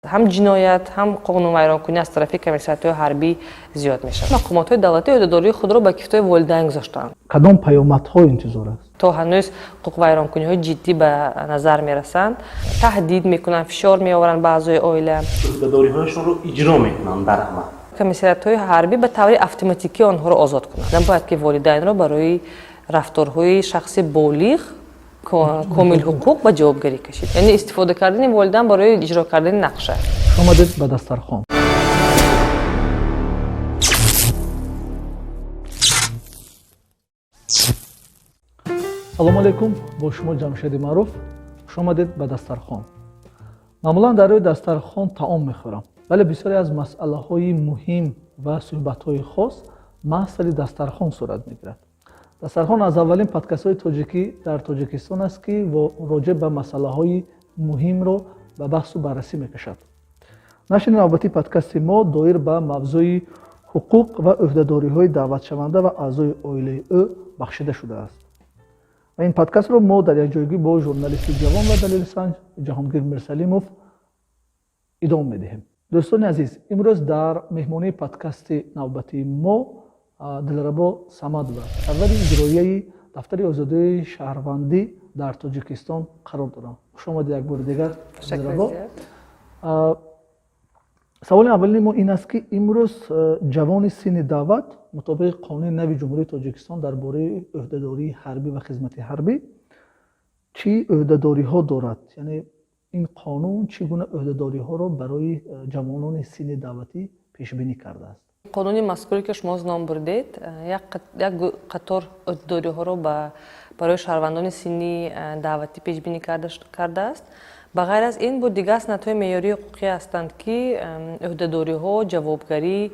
Ҳам ҷиноят, ҳам қонунвайронкунӣ аз тарафи комиссариятҳои ҳарбӣ зиёд мешавад. Мақомотҳои давлатӣ ӯҳдадории худро ба кифтҳои волидайн гузоштаанд. Кадом паёмадҳо интизор аст? То ҳанӯз ҳуқуқвайронкуниҳои ҷиддӣ ба назар мерасанд, таҳдид мекунанд, фишор меоваранд ба аъзои оила. Ӯҳдадориҳояшонро иҷро мекунанд дар амал. Комиссариятҳои ҳарбӣ ба таври автоматикӣ онҳоро озод кунанд. Набояд ки волидайнро барои рафторҳои шахси болиғ, комилҳуқуқ ба ҷавобгарӣ кашид, яъне истифода кардани волидайн барои иҷро кардани нақша. Хуш омадед ба дастархон. Салому алайкум, бо шумо Ҷамшеди Маъруф. Хуш омадед ба дастархон. Маъмулан дар рӯи дастархон таом мехӯрам, вале бисёре аз масъалаҳои муҳим ва суҳбатҳои хос маҳз сари дастархон сурат мегирад. Дастархон аз аввалин подкастҳои тоҷикӣ дар Тоҷикистон аст, ки роҷеъ ба масъалаҳои муҳимро ба баҳсу баррасӣ мекашад. Нашри навбатии подкасти мо доир ба мавзӯи ҳуқуқ ва ӯҳдадориҳои даъватшаванда ва аъзои оилаи ӯ бахшида шудааст. Ва ин подкастро мо дар якҷоягӣ бо журналисти ҷавон ва далелсанҷ Ҷаҳонгир Мирсалимов идома медиҳем. Дӯстони азиз, имрӯз дар меҳмонии подкасти навбатии мо Дилрабо Самадова, сарвари иҷроияи дафтари озодии шаҳрвандӣ дар Тоҷикистон қарор дорам. Хуш омадед як бори дигар, Дилрабо. Саволи аввалини мо ин аст, ки имрӯз ҷавони синни даъват мутобиқи қонуни нави Ҷумҳурии Тоҷикистон дар бораи ӯҳдадории ҳарбӣ ва хизмати ҳарбӣ чӣ ӯҳдадориҳо дорад? Яъне ин қонун чӣ гуна ӯҳдадориҳоро барои ҷавонони синни даъватӣ пешбинӣ кардааст? Қонуни мазкуре, ки шумо ном бурдед, як қатор ӯҳдадориҳоро барои шаҳрвандони синни даъватӣ пешбинӣ кардааст. Ба ғайр аз ин, бо дигар санадҳои меъёрии ҳуқуқӣ ҳастанд, ки ӯҳдадориҳо, ҷавобгарӣ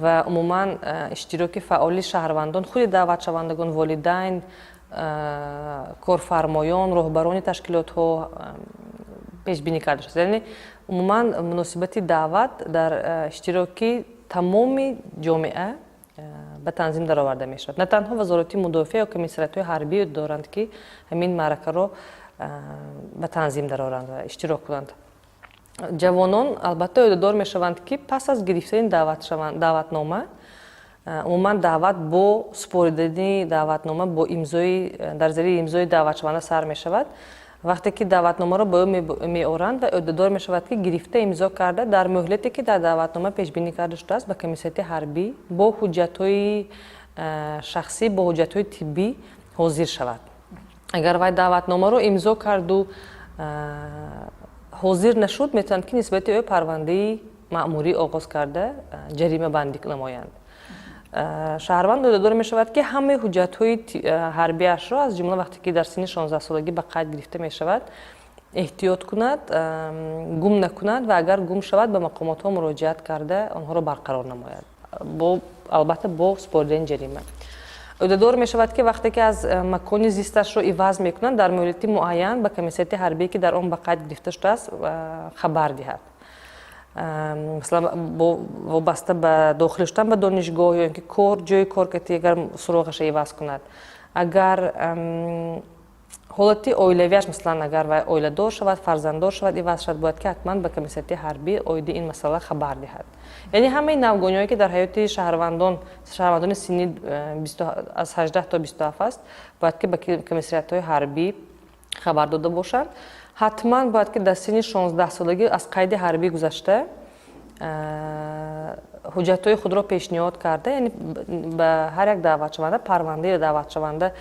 ва умуман иштироки фаъоли шаҳрвандон, худи даъватшавандагон, волидайн, корфармоён, роҳбарони ташкилотҳо пешбинӣ карда шудааст. Яъне умуман муносибати даъват дар иштироки тамоми ҷомеа ба танзим дароварда мешавад. На танҳо Вазорати мудофиа ё комиссариятҳои ҳарбӣ доранд, ки ҳамин маъракаро ба танзим дароранд ва иштирок кунанд. Ҷавонон албатта ӯҳдадор мешаванд, ки пас аз гирифтани даъватнома, умуман даъват бо супоридани даъватнома бо имзои, дар зери имзои даъватшаванда сар мешавад. Вақте ки даъватномаро ба ӯ меоранд ва ӯҳдадор мешавад, ки гирифта, имзо карда, дар муҳлате, ки дар даъватнома пешбинӣ карда шудааст, ба комиссарияти ҳарбӣ бо ҳуҷҷатҳои шахсӣ, бо ҳуҷҷатҳои тиббӣ ҳозир шавад. Агар вай даъватномаро имзо карду ҳозир нашуд, метавонад, ки нисбати ӯ парвандаи маъмурӣ оғоз карда, ҷаримабандӣ намоянд. Шаҳрванд ӯҳдадор мешавад, ки ҳамаи ҳуҷҷатҳои ҳарбиашро, аз ҷумла вақте ки дар синни 16-солагӣ ба қайд гирифта мешавад, эҳтиёт кунад, гум накунад ва агар гум шавад, ба мақомотҳо муроҷиат карда, онҳоро барқарор намояд, албатта бо супоридани ҷарима. Ӯҳдадор мешавад, ки вақте ки аз макони зисташро иваз мекунад, дар муҳлати муайян ба комиссарияти ҳарбие, ки дар он ба қайд гирифта шудааст, хабар диҳад. Масалан, вобаста ба дохил шудан ба донишгоҳ ё ин ки кор, ҷои кор ки агар суроғаша иваз кунад, агар ҳолати оилавиаш, масалан, агар вай оиладор шавад, фарзанддор шавад, иваз шавад, бояд ки ҳатман ба комиссарияти ҳарбӣ оиди ин масъала хабар диҳад. Яъне ҳамаи навгониҳое, ки дар ҳаёти шаҳрвандони синни аз 18 то 27 аст, бояд ки ба комиссариятҳои ҳарбӣ хабар дода бошанд. Ҳатман бояд ки дар синни 16-солагӣ аз қайди ҳарбӣ гузашта, ҳуҷҷатҳои худро пешниҳод карда, яъне ба ҳар як даъватшаванда парвандаи даъватшаванда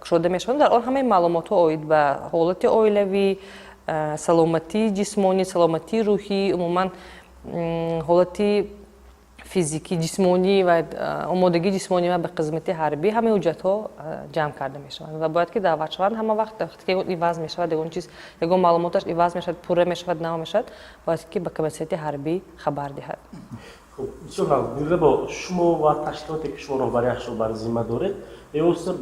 кушода мешавад. Дар он ҳамаи маълумотҳо оид ба ҳолати оилавӣ, саломатии ҷисмонӣ, саломатии рӯҳӣ, умуман ҳолати физикӣ, ҷисмонӣ ва омодагии ҷисмонӣ ва ба хизмати ҳарбӣ, ҳамаи ҳуҷҷатҳо ҷамъ карда мешаванд. Ва бояд ки даъватшаванд ҳама вақт, вақте ки иваз мешавад ягон чиз, ягон маълумоташ иваз мешавад, пурра мешавад, нав мешавад, бояд ки ба комиссарияти ҳарбӣ хабар диҳад. Хуб, бисёр Дилрабо, шумо ва ташкилоте, ки шумо роҳбарияшро бар зимма доред, бевосита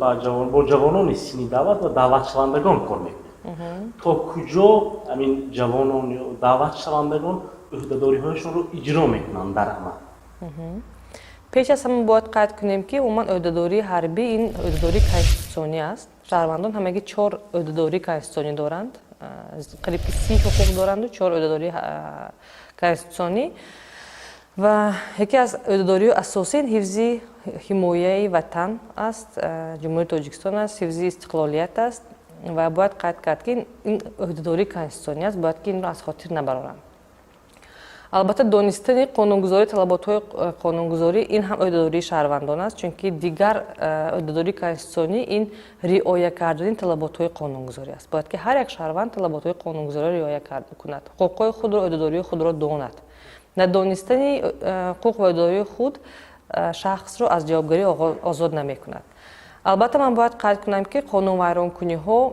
бо ҷавонони синни даъват ва даъватшавандагон кор мекунед. То куҷо ҳамин ҷавонон ё даъватшавандагон ӯҳдадориҳояшонро иҷро мекунанд дар амал? Пеш аз ҳама бояд қайд кунем, ки умуман ӯҳдадории ҳарбӣ ин ӯҳдадории конститутсионӣ аст. Шаҳрвандон ҳамагӣ чор ӯҳдадории конститутсионӣ доранд, қариб ки 30 ҳуқуқ доранду чор ӯҳдадории. Конститутсионӣ ва яке аз ӯҳдадориҳои асосӣ ҳифзи ҳимояи Ватан аст, Ҷумҳурии Тоҷикистон аст, ҳифзи истиқлолият аст. Ва бояд қайд кард, ки ин ӯҳдадории конститутсионӣ аст, бояд ки инро аз хотир набароранд. Албатта, донистани қонунгузорӣ, талаботҳои қонунгузорӣ, ин ҳам ӯҳдадории шаҳрвандон аст, чунки дигар ӯҳдадории конститутсионӣ ин риоя кардани талаботҳои қонунгузорӣ аст. Бояд ки ҳар як шаҳрванд талаботҳои қонунгузориро риоя кунад, ҳуқуқҳои худро, ӯҳдадориҳои худро донад. Надонистани ҳуқуқ ва ӯҳдадориҳои худ шахсро аз ҷавобгарӣ озод намекунад. Албатта, ман бояд қайд кунам, ки қонунвайронкуниҳо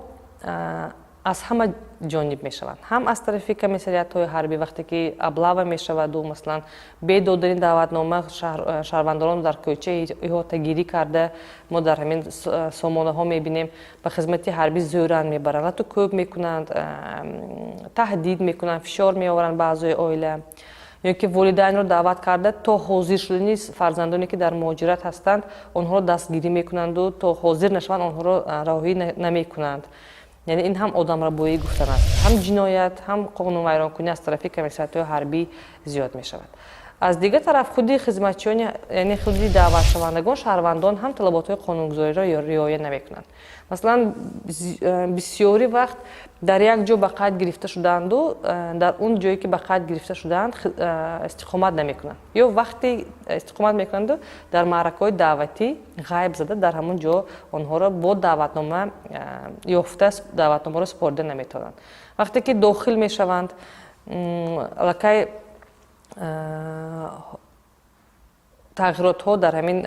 аз ҳама ҷониб мешаванд, ҳам аз тарафи комиссариатҳои ҳарбӣ, вақте ки облава мешаваду, масалан, бе додани даъватнома шаҳрвандонро дар кӯча иҳотагирӣ карда, мо дар ҳамин сомонаҳо мебинем, ба хизмати ҳарбӣ зӯран мебаранд, лату кӯб мекунанд, таҳдид мекунанд, фишор меоваранд ба аъзои оила ё ки волидайнро даъват карда, то ҳозир шудани фарзандоне, ки дар муҳоҷират ҳастанд, онҳоро дастгирӣ мекунанду то ҳозир нашаванд, онҳоро роҳӣ намекунанд. Яъне ин ҳам одамрабоӣ гуфтан аст, ҳам ҷиноят, ҳам қонунвайронкунӣ аз тарафи комиссариатҳои ҳарбӣ зиёд мешавад. Аз дигар тараф, худи хизматчиёни, яъне худи даъватшавандагон, шаҳрвандон ҳам талаботҳои қонунгузориро риоя намекунанд. Масалан, бисёри вақт дар як ҷо ба қайд гирифта шудаанду дар он ҷое, ки ба қайд гирифта шудаанд, истиқомат намекунанд ё вақте истиқомат мекунанду дар маъракаҳои даъватӣ ғайб зада, дар ҳамон ҷо онҳоро бо даъватнома ёфта, даъватномаро супорида наметавонанд. Вақте ки дохил мешаванд, аллакай тағйиротҳо дар ҳамин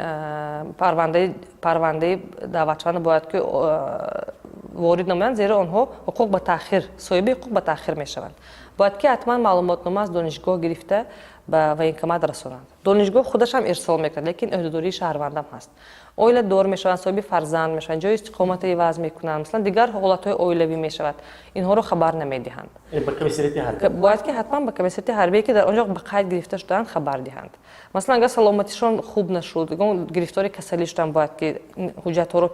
парвандаи даъватшаванда бояд ки ворид намоянд, зеро онҳо ҳуқуқ ба таъхир, соҳиби ҳуқуқ ба таъхир мешаванд. Бояд ки ҳатман маълумотнома аз донишгоҳ гирифта, ба военкомат расонанд. Донишгоҳ худаш ҳам ирсол мекунад, лекин ӯҳдадории шаҳрвандам ҳаст. Оиладор мешаванд, соҳиби фарзанд мешаванд, ҷои истиқомата иваз мекунанд, масалан, дигар ҳолатҳои оилавӣ мешавад, инҳоро хабар намедиҳанд. Бояд ки ҳатман ба комиссариати ҳарбие, ки дар он ҷо ба қайд гирифта шудаанд, хабар диҳанд. Масалан, агар саломатишон хуб нашуд, гирифтори касалӣ шуданд, бояд ки ҳуҷҷатҳоро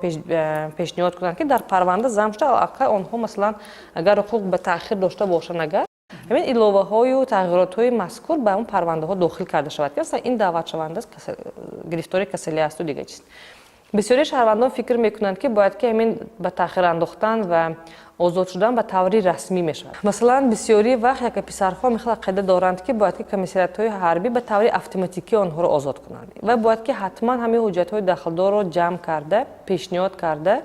пешниҳод кунанд, ки дар парванда зам шуда, аллакай онҳо, масалан, агар ҳуқуқ ба таъхир дошта бошанд, агар ҳамин иловаҳою тағйиротҳои мазкур ба он парвандаҳо дохил карда шавад, ки масалан, ин даъватшаванда гирифтори касалӣ асту дигар чиз. Бисёри шаҳрвандон фикр мекунанд, ки бояд ки ҳамин ба таъхир андохтан ва озод шудан ба таври расмӣ мешавад. Масалан, бисёри вақт яке писарҳо мехел ақида доранд, ки бояд ки комиссариатҳои ҳарбӣ ба таври автоматикӣ онҳоро озод кунанд ва бояд ки ҳатман ҳамин ҳуҷҷатҳои дахлдорро ҷамъ карда, пешниҳод карда,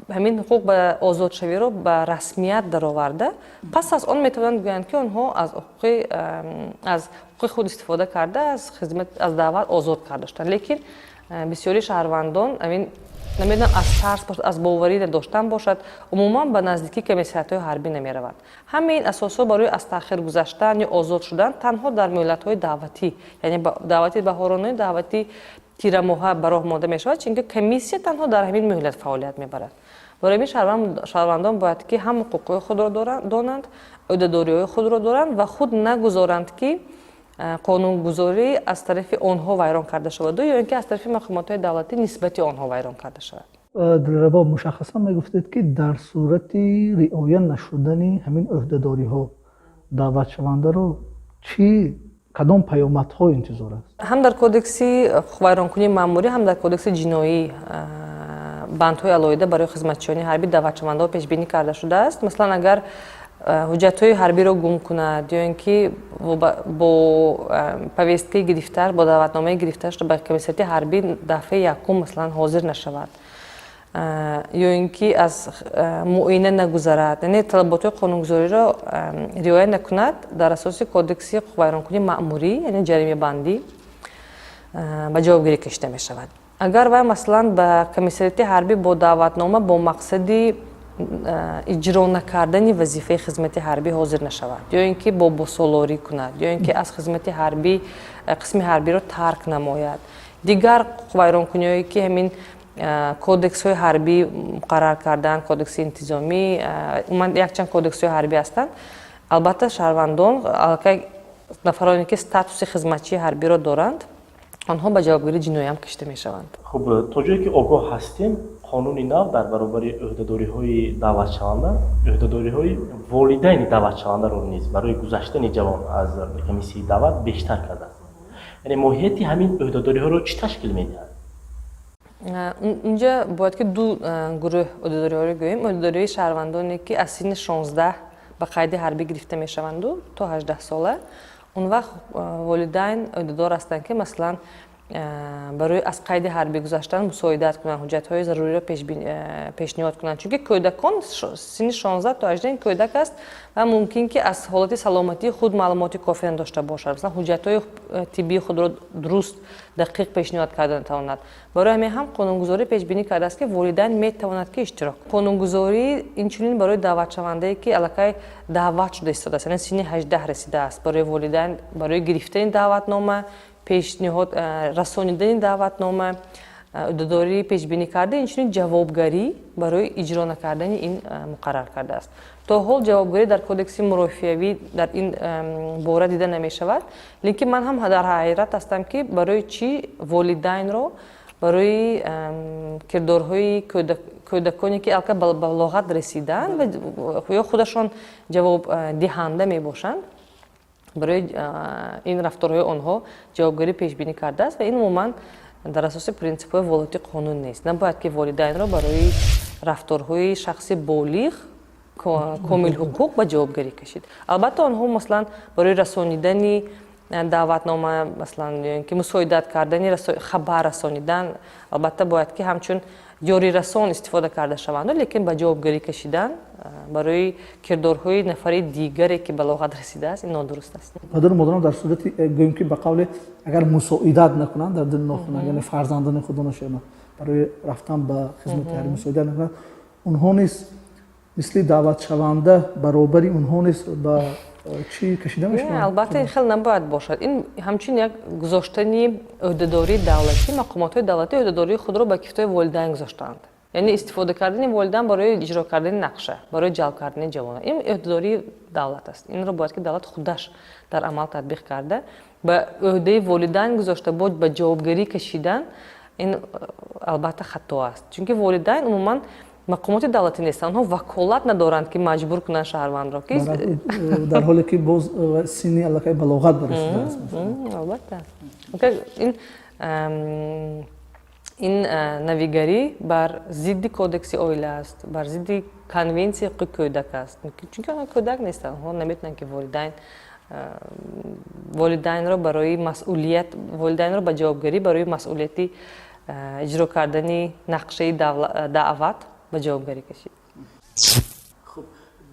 ҳамин ҳуқуқ ба озодшавиро ба расмият дароварда, пас аз он метавонанд гӯянд, ки онҳо аз ҳуқуқи худ истифода карда, аз хизмат, аз даъват озод карда шуданд. Лекин бисёри шаҳрвандон ҳамин, намедонам, аз тарс бошад, аз боварӣ надоштан бошад, умуман ба наздикии комиссариатҳои ҳарбӣ намераванд. Ҳамаи ин асосҳо барои аз таъхир гузаштан ё озод шудан танҳо дар муҳлатҳои даъватӣ, яъне даъвати баҳоронаи, даъвати тирамоҳа ба роҳ монда мешавад, чунки комиссия танҳо дар ҳамин муҳлат фаъолият мебарад. Барои ҳамин шаҳрвандон бояд ки ҳам ҳуқуқҳои худро донанд, ӯҳдадориҳои худро доранд ва худ нагузоранд, ки қонунгузорӣ аз тарафи онҳо вайрон карда шаваду ё ин ки аз тарафи мақомотҳои давлатӣ нисбати онҳо вайрон карда шавад. Дилрабо, мушаххасан мегуфтед, ки дар сурати риоя нашудани ҳамин ӯҳдадориҳо даъватшавандаро чӣ, кадом паёмадҳо интизор аст? Ҳам дар Кодекси ҳуқуқвайронкунии маъмурӣ, ҳам дар Кодекси ҷиноӣ бандҳои алоҳида барои хизматчиёни ҳарбӣ, даъватшавандаҳо пешбинӣ карда шудааст. Масалан, агар ҳуҷҷатҳои ҳарбиро гум кунад ё ин ки бо повесткаи гирифтааш, бо даъватномаи гирифтааш ба комиссариати ҳарбӣ дафъаи якум, масалан, ҳозир нашавад ё ин ки аз муоина нагузарад, яъне талаботҳои қонунгузориро риоя накунад, дар асоси Кодекси ҳуқуқвайронкунии маъмурӣ, яъне ҷаримабандӣ, ба ҷавобгирӣ кашида мешавад. Агар вай, масалан, ба комиссариати ҳарбӣ бо даъватнома бо мақсади иҷро накардани вазифаи хизмати ҳарбӣ ҳозир нашавад ё ин ки бобосолорӣ кунад ё ин ки аз хизмати ҳарбӣ қисми ҳарбиро тарк намояд, дигар ҳуқуқвайронкуниҳое, ки ҳамин кодексҳои ҳарбӣ муқаррар карданд, кодекси интизомӣ, умуман якчанд кодексҳои ҳарбӣ ҳастанд, албатта, шаҳрвандон, аллакай нафароне, ки статуси хизматчии ҳарбиро доранд, онҳо ба ҷавобгирии ҷиноӣ ҳам кашида мешаванд. Хуб, то ҷое ки огоҳ ҳастем. Қонуни нав дар баробари ӯҳдадориҳои даъватшаванда ӯҳдадориҳои волидайни даъватшавандаро низ барои гузаштани ҷавон аз комиссияи даъват бештар кардааст. Яъне моҳияти ҳамин ӯҳдадориҳоро чӣ ташкил медиҳад? Инҷа бояд ки ду гурӯҳ ӯҳдадориҳоро гӯем. Ӯҳдадориҳои шаҳрвандоне, ки аз синни 16 ба қайди ҳарбӣ гирифта мешаванду то 18 сола. Он вақт волидайн ӯҳдадор ҳастанд, ки, масалан, барои аз қайди ҳарбӣ гузаштан мусоидат кунанд, ҳуҷҷатҳои заруриро пешниҳод кунанд, чунки кӯдакон синни 16 то 18 кӯдак аст ва мумкин ки аз ҳолати саломатии худ маълумоти кофӣ надошта бошад, масалан, ҳуҷҷатҳои тиббии худро дуруст, дақиқ пешниҳод карда натавонад. Барои ҳамин ҳам қонунгузорӣ пешбинӣ кардааст, ки волидайн метавонад ки иштирок. Қонунгузорӣ инчунин барои даъватшавандае, ки аллакай даъват шуда истодааст, яъне синни 18 расидааст, барои волидайн барои гирифтани даъватнома, пешниҳод, расонидани даъватнома ӯҳдадорӣ пешбинӣ карда, инчунин ҷавобгарӣ барои иҷро накардани ин муқаррар кардааст. То ҳол ҷавобгарӣ дар кодекси мурофиавӣ дар ин бора дида намешавад, лекин ман ҳам дар ҳайрат ҳастам, ки барои чӣ волидайнро барои кирдорҳои кӯдаконе, ки аллакай ба балоғат расидаанд ва ё худашон ҷавобдиҳанда мебошанд, барои ин рафторҳои онҳо ҷавобгарӣ пешбинӣ кардааст. Ва ин умуман дар асоси принсипҳои волоити қонун нест. Набояд ки волидайнро барои рафторҳои шахси болиғ, комилҳуқуқ ба ҷавобгарӣ кашид. Албатта, онҳо, масалан, барои расонидани даъватнома, масалан, ё ки мусоидат кардани, хабар расонидан, албатта, бояд ки ҳамчун ёрирасон истифода карда шаванд, лекин ба ҷавобгарӣ кашидан барои кирдорҳои нафари дигаре, ки балоғат расидааст, ин нодуруст аст. Падару модарон дар сурати, гӯем ки, ба қавле, агар мусоидат накунанд, дар дили нохунак, яъне фарзандони худонашона барои рафтан ба хизмати ҳарбӣ мусоидат накунанд, онҳо низ мисли даъватшаванда, баробари онҳо низ ба чӣ кашида мешаванд? Албатта, ин хел набояд бошад. Ин ҳамчун як гузоштани ӯҳдадории давлатӣ, мақомотҳои давлатӣ ӯҳдадории худро ба кифтои волидайн гузоштаанд, яъне истифода кардани волидайн барои иҷро кардани нақша, барои ҷалб кардани ҷавонон. Ин ӯҳдадории давлат аст, инро бояд ки давлат худаш дар амал татбиқ карда, ба ӯҳдаи волидайн гузошта, бо ба ҷавобгарӣ кашидан, ин албатта хато аст, чунки волидайн умуман мақомоти давлатӣ нестанд, онҳо ваколат надоранд, ки маҷбур кунанд шаҳрвандро ки Дар ҳоле ки боз синни аллакай балоғат барасидааст. Албатта, ин навигарӣ бар зидди кодекси оила аст, бар зидди Конвенсияи ҳуқуқи кӯдак аст, чунки онҳо кӯдак нестанд. Онҳо наметавонанд ки волидайнро барои масъулият, волидайнро ба ҷавобгарӣ барои масъулияти иҷро кардани нақшаи даъват ба ҷавобгарӣ кашид. Хуб,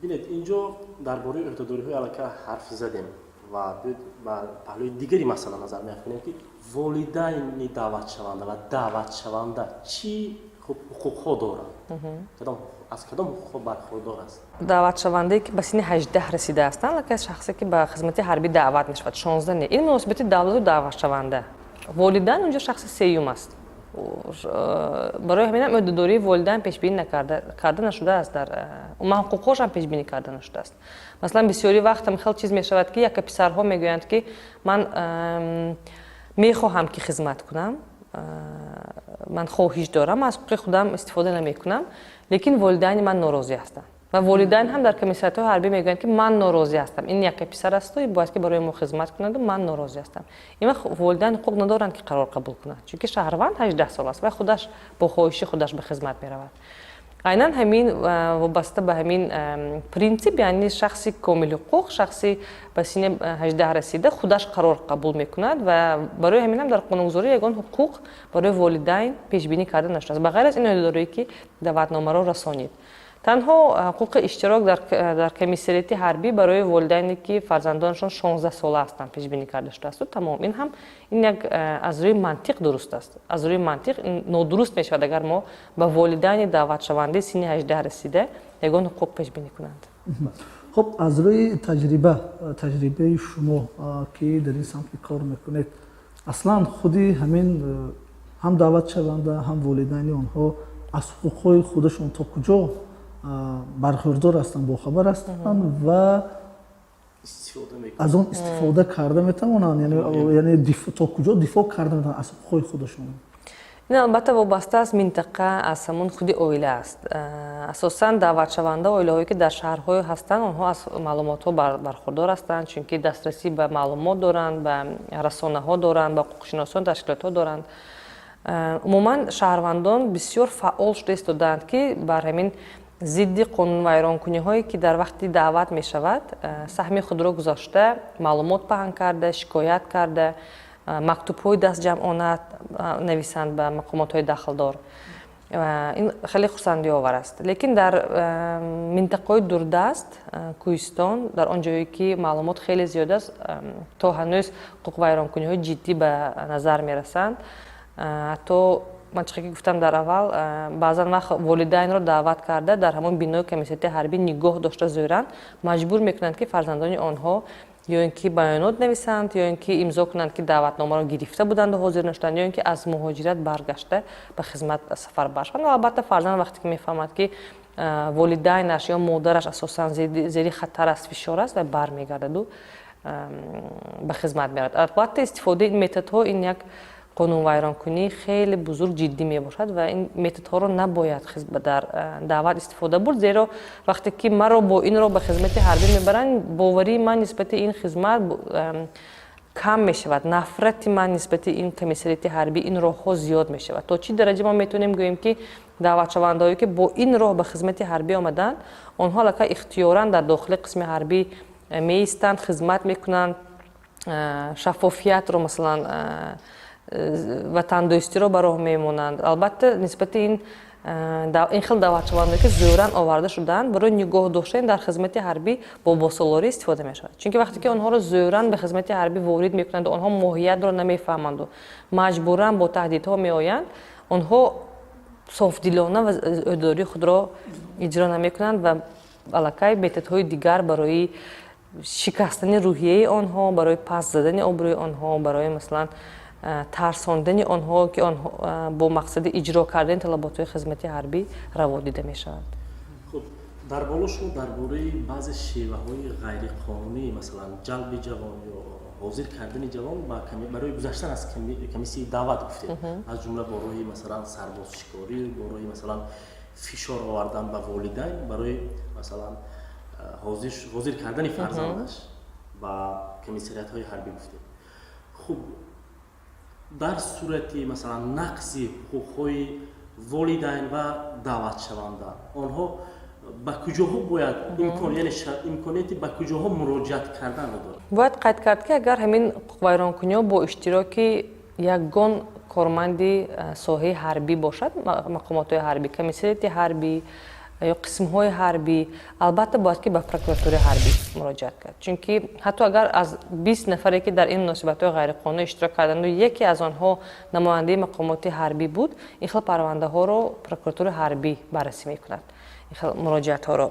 бинед, инҷо дар бораи ӯҳдадориҳои аллакай ҳарф задем ва биёед ба паҳлӯи дигари масъала назар меафканем, ки волидайни даъватшаванда ва даъватшаванда чӣ, хуб, ҳуқуқҳо доранд, аз кадом ҳуқуқҳо бархурдор аст? Даъватшавандае, ки ба синни 18 расидаастанд, аллакай шахсе, ки ба хизмати ҳарбӣ даъват мешавад, 16 не. Ин муносибати давлату даъватшаванда, волидайн унҷо шахси сеюм аст. Барои ҳаминам ӯҳдадории волидайн пешбинӣ карда нашудааст, дар умуман ҳуқуқҳошам пешбинӣ карда нашудааст. Масалан, бисёри вақт ҳам хел чиз мешавад, ки яка писарҳо мегӯянд, ки ман мехоҳам, ки хизмат кунам, ман хоҳиш дорам, аз ҳуқуқи худам истифода намекунам, лекин волидайни ман норозӣ ҳастанд. Ва волидайн ҳам дар комиссариятҳои ҳарбӣ мегӯянд, ки ман норозӣ ҳастам, ин яка писар асту бояд ки барои мо хизмат кунаду ман норозӣ ҳастам. Ин вақт волидайн ҳуқуқ надоранд, ки қарор қабул кунанд, чунки шаҳрванд 18 сол аст ва худаш бо хоҳиши худаш ба хизмат меравад. Айнан ҳамин, вобаста ба ҳамин принсип, яъне шахси комилҳуқуқ, шахси ба синни 18 расида худаш қарор қабул мекунад. Ва барои ҳамин ҳам дар қонунгузорӣ ягон ҳуқуқ барои волидайн пешбинӣ карда нашудааст, ба ғайр аз ин ӯҳдадорие, ки даъватномаро расонид. Танҳо ҳуқуқи иштирок дар комиссариати ҳарбӣ барои волидайне, ки фарзандонашон 16 сола ҳастанд, пешбинӣ карда шудааст, тамом. Ин ҳам ин як аз рӯи мантиқ дуруст аст. Аз рӯи мантиқ нодуруст мешавад, агар мо ба волидайни даъватшавандаи синни 18 расида ягон ҳуқуқ пешбинӣ кунанд. Хуб, аз рӯи таҷрибаи шумо, ки дар ин самт кор мекунед, аслан худи ҳамин ҳам даъватшаванда, ҳам волидайни онҳо аз ҳуқуқҳои худашон то куҷо бархӯрдор ҳастанд, бохабар ҳастанд ва аз он истифода карда метавонанд, яъне то куҷо дифоъ карда метавонанд аз ҳуқуқҳои худашон? Ин, албатта, вобаста аз минтақа, аз ҳамон худи оила аст. Асосан даъватшаванда оилаҳое, ки дар шаҳрҳое ҳастанд, онҳо аз маълумотҳо бархурдор ҳастанд, чунки дастрасӣ ба маълумот доранд, ба расонаҳо доранд, ба ҳуқуқшиносон, ташкилотҳо доранд. Умуман, шаҳрвандон бисёр фаъол шуда истодаанд, ки бар ҳамин зидди қонунвайронкуниҳое, ки дар вақти даъват мешавад, саҳми худро гузошта, маълумот паҳн карда, шикоят карда, мактубҳои дастҷамъона нависанд ба мақомотҳои дахлдор. Ин хеле хурсандиовар аст, лекин дар минтақаҳои дурдаст, кӯҳистон, дар он ҷое, ки маълумот хеле зиёд аст, то ҳанӯз ҳуқуқвайронкуниҳои ҷиддӣ ба назар мерасанд. Ҳатто ман чӣ ки гуфтам дар аввал, баъзан вақт волидайнро даъват карда, дар ҳамон бинои комиссариати ҳарбӣ нигоҳ дошта, зӯран маҷбур мекунанд, ки фарзандони онҳо ё ин ки баёнот нависанд, ё ин ки имзо кунанд, ки даъватномаро гирифта буданду ҳозир нашуданд, ё ин ки аз муҳоҷират баргашта ба хизмат сафарбар шаванд. Ва албатта, фарзанд вақте ки мефаҳмад, ки волидайнаш ё модараш асосан зери хатар аст, фишор аст, ва бармегардаду ба хизмат меравад. Албатта, истифодаи ин методҳо ин як қонунвайронкунии хеле бузург, ҷиддӣ мебошад ва ин методҳоро набояд дар даъват истифода бурд, зеро вақте ки маро бо ин роҳ ба хизмати ҳарбӣ мебаранд, боварии ман нисбати ин хизмат кам мешавад, нафрати ман нисбати ин комиссариати ҳарбӣ, ин роҳҳо зиёд мешавад. То чӣ дараҷа мо метавонем гӯем, ки даъватшавандаҳое, ки бо ин роҳ ба хизмати ҳарбӣ омаданд, онҳо аллакай ихтиёран дар дохили қисми ҳарбӣ меистанд, хизмат мекунанд, шаффофиятро, масалан, ватандӯстиро ба роҳ мемонанд? Албатта, нисбати ин хел даъватшаванда, ки зӯран оварда шудаанд, барои нигоҳ доштани дар хизмати ҳарбӣ бобосолорӣ истифода мешавад, чунки вақте ки онҳоро зӯран ба хизмати ҳарбӣ ворид мекунанду онҳо моҳиятро намефаҳманду маҷбуран бо таҳдидҳо меоянд, онҳо софдилона ӯҳдадории худро иҷро намекунанд ва аллакай методҳои дигар барои шикастани рӯҳияи онҳо, барои паст задани обрӯи онҳо, барои, масалан, тарсондани онҳо, ки онҳо бо мақсади иҷро кардани талаботҳои хизмати ҳарбӣ раво дида мешаванд. Хуб, дар боло шумо дар бораи баъзе шеваҳои ғайриқонунӣ, масалан, ҷалби ҷавон ё ҳозир кардани ҷавон барои гузаштан аз комиссияи даъват гуфтед, аз ҷумла бо роҳи, масалан, сарбозшикорӣ, бо роҳи, масалан, фишор овардан ба волидайн барои, масалан, ҳозир кардани фарзандаш ба комиссариятҳои ҳарбӣ гуфтед. Хуб, дар сурати, масалан, нақзи ҳуқуқҳои волидайн ва даъватшаванда, онҳо ба куҷоҳо бояд имкон, яъне имконияти ба куҷоҳо муроҷиат карданро дорад? Бояд қайд кард, ки агар ҳамин ҳуқуқвайронкуниҳо бо иштироки ягон корманди соҳаи ҳарбӣ бошад, мақомотҳои ҳарбӣ, комиссариати ҳарбӣ ё қисмҳои ҳарбӣ, албатта, бояд ки ба прокуратураи ҳарбӣ муроҷиат кард, чунки ҳатто агар аз 20 нафаре, ки дар ин муносибатҳои ғайриқонунӣ иштирок карданду, яке аз онҳо намояндаи мақомоти ҳарбӣ буд, ин хел парвандаҳоро прокуратураи ҳарбӣ баррасӣ мекунад. Ин хел муроҷиатҳоро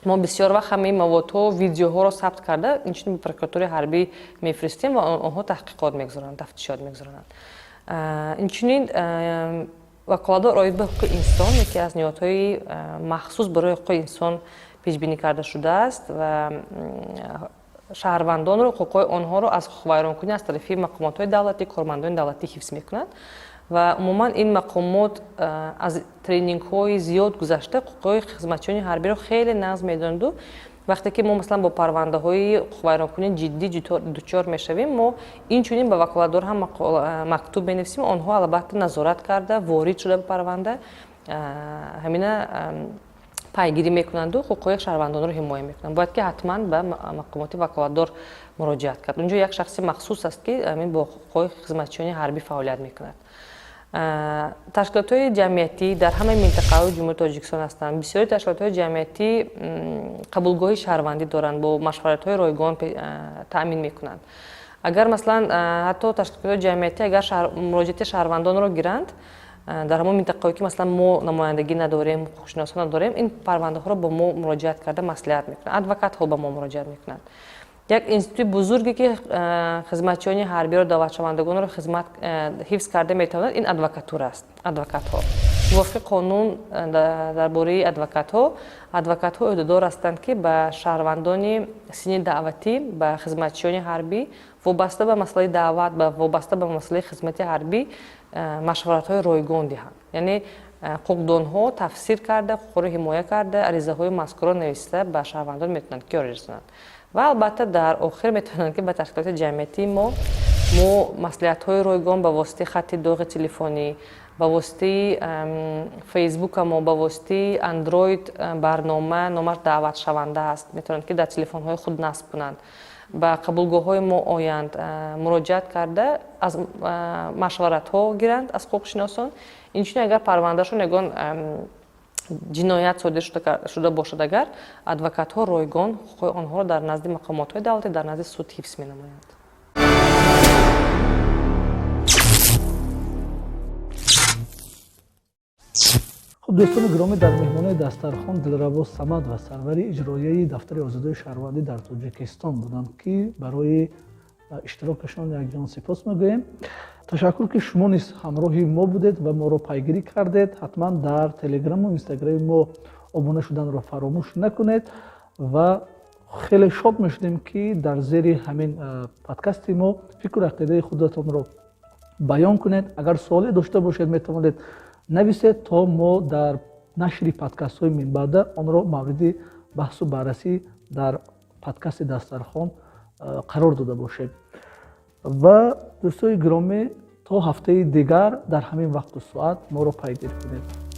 мо бисёр вақт ҳамаи маводҳо, видеоҳоро сабт карда, инчунин ба прокуратураи ҳарбӣ мефиристем ва онҳо таҳқиқот мегузаронанд, тафтишот мегузаронанд. Инчунин ваколатдор оид ба ҳуқуқи инсон, яке аз ниҳодҳои махсус барои ҳуқуқи инсон пешбинӣ карда шудааст ва шаҳрвандонро, ҳуқуқҳои онҳоро аз ҳуқуқвайронкунӣ аз тарафи мақомотҳои давлатӣ, кормандони давлатӣ ҳифз мекунад. Ва умуман ин мақомот аз тренингҳои зиёд гузашта, ҳуқуқҳои хизматчиёни ҳарбиро хеле нағз медонанду вақте ки мо, масалан, бо парвандаҳои ҳуқуқвайронкунии ҷиддӣ дучор мешавем, мо инчунин ба ваколатдор ҳам мактуб менависем. Онҳо, албатта, назорат карда, ворид шуда ба парванда, ҳамина пайгирӣ мекунанду ҳуқуқҳои шаҳрвандонро ҳимоя мекунанд. Бояд ки ҳатман ба мақомоти ваколатдор муроҷиат кард. Унҷо як шахси махсус аст, ки ҳамин бо ҳуқуқҳои хизматчиёни ҳарбӣ фаъолият мекунад. Ташкилотҳои ҷамъиятӣ дар ҳамаи минтақаҳои Ҷумҳурии Тоҷикистон ҳастанд. Бисёри ташкилотҳои ҷамъиятӣ қабулгоҳи шаҳрвандӣ доранд, бо машваратҳои ройгон таъмин мекунанд. Агар, масалан, ҳатто ташкилотҳои ҷамъиятӣ агар муроҷиати шаҳрвандонро гиранд, дар ҳамон минтақаҳое, ки, масалан, мо намояндагӣ надорем, ҳуқуқшиносҳо надорем, ин парвандаҳоро бо мо муроҷиат карда, маслиҳат мекунанд, адвокатҳо ба мо муроҷиат мекунанд. Як институти бузурге, ки хизматчиёни ҳарбиро, даъватшавандагонро хизмат ҳифз карда метавонад, ин адвокатура аст, адвокатҳо. Мувофиқи қонун дар бораи адвокатҳо, адвокатҳо ӯҳдадор ҳастанд, ки ба шаҳрвандони синни даъватӣ, ба хизматчиёни ҳарбӣ Вобаста ба масъалаи даъват ва вобаста ба масъалаи хизмати ҳарбӣ машваратҳои ройгон диҳанд, яъне ҳуқуқдонҳо тафсир карда, ҳуқуқро ҳимоя карда, аризаҳои мазкурро нависта ба шаҳрвандон метавонанд ки ёрӣ расонанд. Ва албатта, дар охир метавонанд, ки ба ташкилоти ҷамъиятии мо маслиҳатҳои ройгон ба воситаи хатти доғи телефонӣ, ба воситаи Фейсбукамо, ба воситаи Андроид барнома, номаш «Даъватшаванда» аст, метавонанд, ки дар телефонҳои худ насб кунанд, ба қабулгоҳҳои мо оянд, муроҷиат карда, аз машваратҳо гиранд аз ҳуқуқшиносон. Инчунин, агар парвандашон ягон ҷиноят содир шуда бошад, агар адвокатҳо ройгон ҳуқуқи онҳоро дар назди мақомотҳои давлатӣ, дар назди суд ҳифз менамоянд. Хуб, дӯстони гиромӣ, дар меҳмонаи дастархон Дилрабо Самад ва сарвари иҷроияи дафтари озодии шаҳрвандӣ дар Тоҷикистон буданд, ки барои иштирокашон якҷон сипос мегӯем. Ташаккур, ки шумо низ ҳамроҳи мо будед ва моро пайгирӣ кардед. Ҳатман дар Телеграму Инстаграми мо обуна шуданро фаромӯш накунед ва хеле шод мешудем, ки дар зери ҳамин подкасти мо фикру ақидаи худатонро баён кунед. Агар суоле дошта бошед, метавонед нависед, то мо дар нашри подкастҳои минбаъда онро мавриди баҳсу баррасӣ дар подкасти дастархон қарор дода бошем. Ва дӯстои гиромӣ, то ҳафтаи дигар дар ҳамин вақту соат моро пайгирӣ кунед.